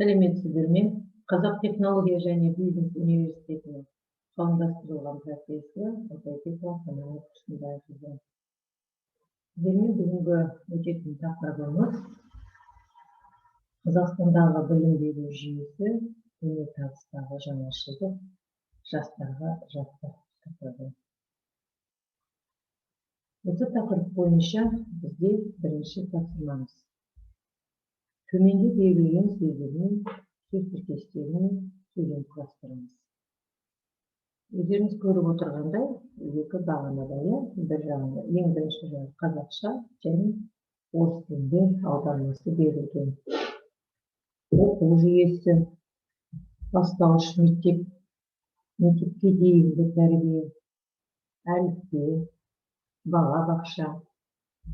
Сәлеметсіздер ме? Қазақ технология және бизнес университетінің қауымдастырылған профессоры Алтайбекова Саная Тұрсынбайқызы. Сіздермен бүгінгі өтетін тақырыбымыз: Қазақстандағы білім беру жүйесі, өнертабыстағы жаңашылдық, жастарға жаттау тақырыбы. Осы тақырып бойынша бізде бірінші тапсырмамыз: төменде берілген сөздермен, сөз тіркестерімен сөйлем құрастырыңыз. Өздеріңіз көріп отырғандай, екі бағанада, иә, бір жағында, ең бірінші жағы қазақша және орыс тілінде аудармасы берілген. Оқу жүйесі, бастауыш мектеп, мектепке дейінгі тәрбие, әліппе, балабақша,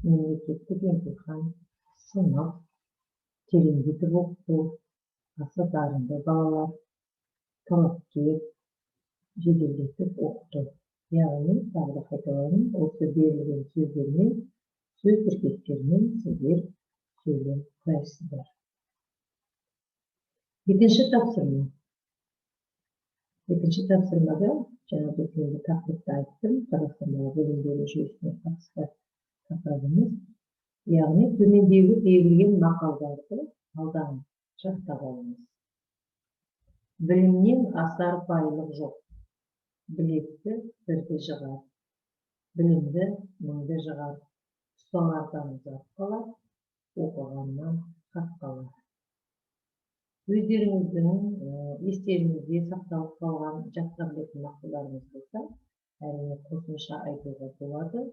мемлекеттік емтихан, сынып, тереңдетіп оқыту, аса дарынды балалар, талапкер, жеделдетіп оқыту. Яғни, тағы да қайталаймын, осы берілген сөздермен, сөз тіркестерімен сіздер сөйлем құрайсыздар. Екінші тапсырма. Екінші тапсырмада жаңа енді тақырыпты айттым, Қазақстандағы білім беру жүйесіне қатысты тақырыбымыз. Яғни төмендегі берілген мақалдарды алдан жаттап алыңыз. Білімнен асар байлық жоқ, білекті бірді жығар, білімді мыңды жығар, ұсталардан зат қалар, оқығаннан хат қалар. Өздеріңіздің естеріңізде сақталып қалған, жатқа білетін мақалдарыңыз болса, әрине, қосымша айтуға болады.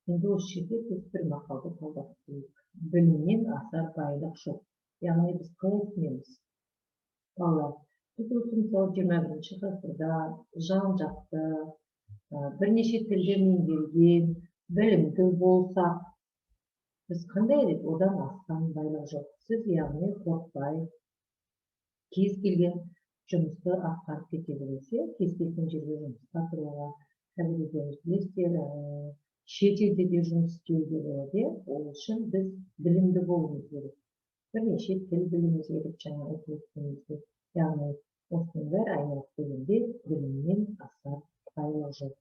Енді осы жерде біз бір мақалды талдап көрейік. Білімнен асар байлық жоқ. Яғни біз қалай түсінеміз, балалар? Біз осы, мысалы, 21-ғасырда жан жақты, бірнеше тілді меңгерген, білімді болсақ, біз қандай едік? Одан асқан байлық жоқ. Сіз, яғни, қорықпай кез келген жұмысты атқарып кете бересіз, иә, кез келген жерге жұмысқа тұруға. Қазір өздеріңіз білесіздер, шетелде де жұмыс істеуге болады, иә. Ол үшін біз білімді болуымыз керек, бірнеше тіл білуіміз керек, жаңа айтып өткеніміздей. Яғни осының бәрі айналып келгенде білімнен асар байлық жоқ.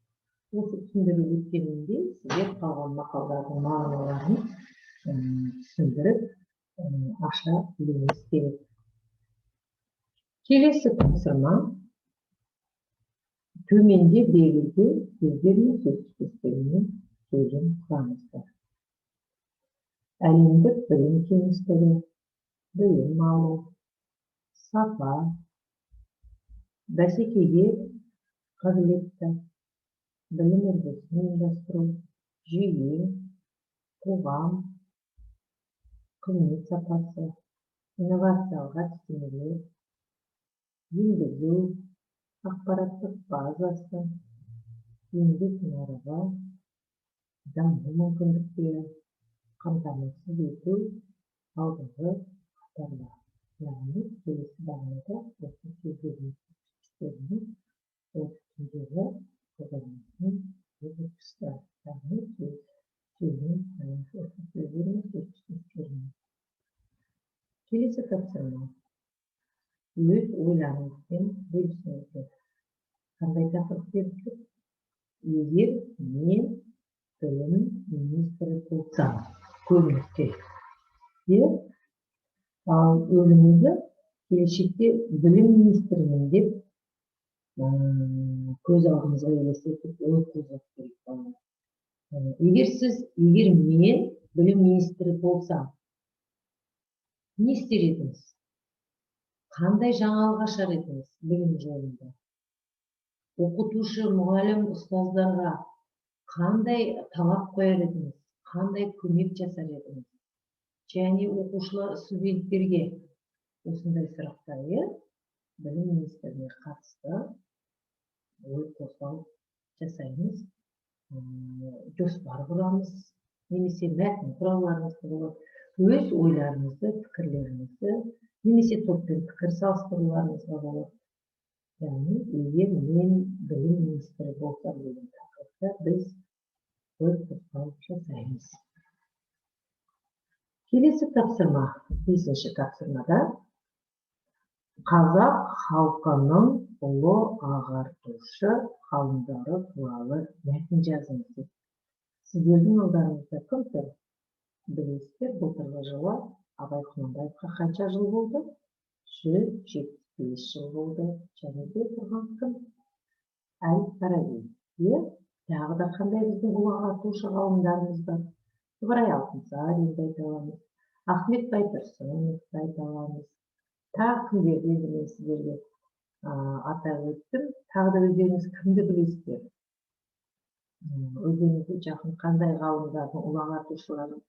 Осы түсіндіріп өткенімде сіздер қалған мақалдардың мағыналарын түсіндіріп, аша білуіңіз керек. Келесі тапсырма: төменде берілген сөздер мен сөз тіркестерімен сөйлем құраңыздар. Әлемдік білім кеңістігі, білім алу, сапа, бәсекеге қабілетті, білім үрдісін ұйымдастыру, жүйе, қоғам, қызмет сапасы, инновациялық әдістемелер, енгізу, ақпараттық базасы, еңбек нарығы, даму мүмкіндіктері, қамтамасыз ету, алдыңғы қатарлы. Яғни келесі бағанада осы сөздердің орыс тіліндегі аудармасын өткізді. Яғни сөйлем осы сөздер мен сөз тіркестерімен. Келесі тапсырма: өз ойларыңызбен бөлісіңіздер. Қандай тақырып беріп тұр? Егер мен білім министрі болсам. Көп нүкте, иә. Ал өзіңізді келешекте білім министрімін деп көз алдыңызға елестетіп, ой қозғап көрейік, балалар. Егер сіз, егер мен білім министрі болсам, не істер едіңіз? Қандай жаңалық ашар едіңіз білім жолында? Оқытушы, мұғалім, ұстаздарға қандай талап қояр едіңіз? Қандай көмек жасар едіңіз? Және оқушылар, студенттерге осындай сұрақтар, иә, білім министріне қатысты ой қозғау жасаймыз, жоспар құрамыз немесе мәтін құрауларыңызға болады. Өз ойларыңызды, пікірлеріңізді немесе топпен пікір салыстыруларыңызға болады. Яғни егер мен білім министрі болсам деген тақырыпта біз ой қозғау жасаймыз. Келесі тапсырма, бесінші тапсырмада Қазақ халқының ұлы ағартушы ғалымдары туралы мәтін жазыңыз деп. Сіздердің алдарыңызда кім тұр? Білесіздер, былтырғы жылы Абай Құнанбаевқа қанша жыл болды? 175 жыл болды. Және де тұрған кім? Әл Фараби, иә. Тағы да қандай біздің ұлы ағартушы ғалымдарымыз бар? Ыбырай Алтынсаринді айта аламыз, Ахмет Байтұрсыновты айта аламыз. Тағы кімдерді енді мен сіздерге атап өттім. Тағы да өздеріңіз кімді білесіздер? Өздеріңізге жақын қандай ғалымдардың, ұлы ағартушылардың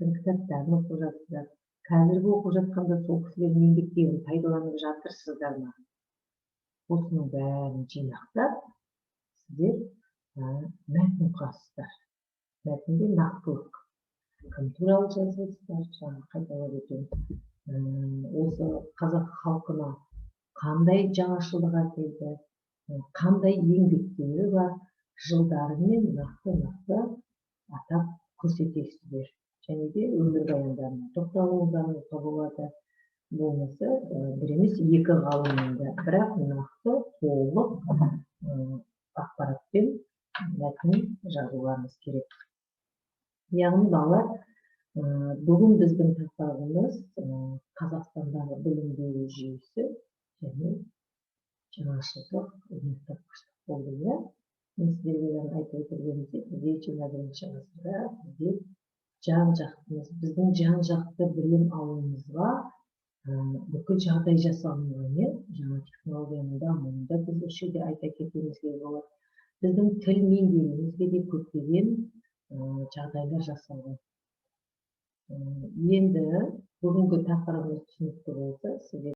кітаптарын оқып жатсыздар? Қазіргі оқып жатқанда сол кісілердің еңбектерін пайдаланып жатырсыздар ма? Осының бәрін жинақтап, сіздер мәтін құрасыздар. Мәтінде нақтылық: кім туралы жазып отырсыздар? Жаңа қайталап өтемін, осы қазақ халқына қандай жаңашылдық әкелді, қандай еңбектері бар, жылдарымен нақты нақты атап көрсетесіздер. Және де өмірбаяндарына тоқталуыңызға болады. Болмаса бір емес, екі ғалымның да, бірақ нақты, толық ақпаратпен мәтін жазуларыңыз керек. Яғни, балалар, бүгін біздің тақырыбымыз Қазақстандағы білім беру жүйесі және жаңашылдық, өнертапқыштық болды, иә. Мен сіздерге жаңа айтып өтіргенімдей, бізде 21-ғасырда бізде жан жақтымыз біздің жан жақты білім алуымызға бүкіл жағдай жасалынған, иә. Жаңа технологияның дамуын да біз осы жерде айта кетуімізге болады. Біздің тіл меңгеруімізге де көптеген жағдайлар жасалған. Енді бүгінгі тақырыбымыз түсінікті болса, сіздер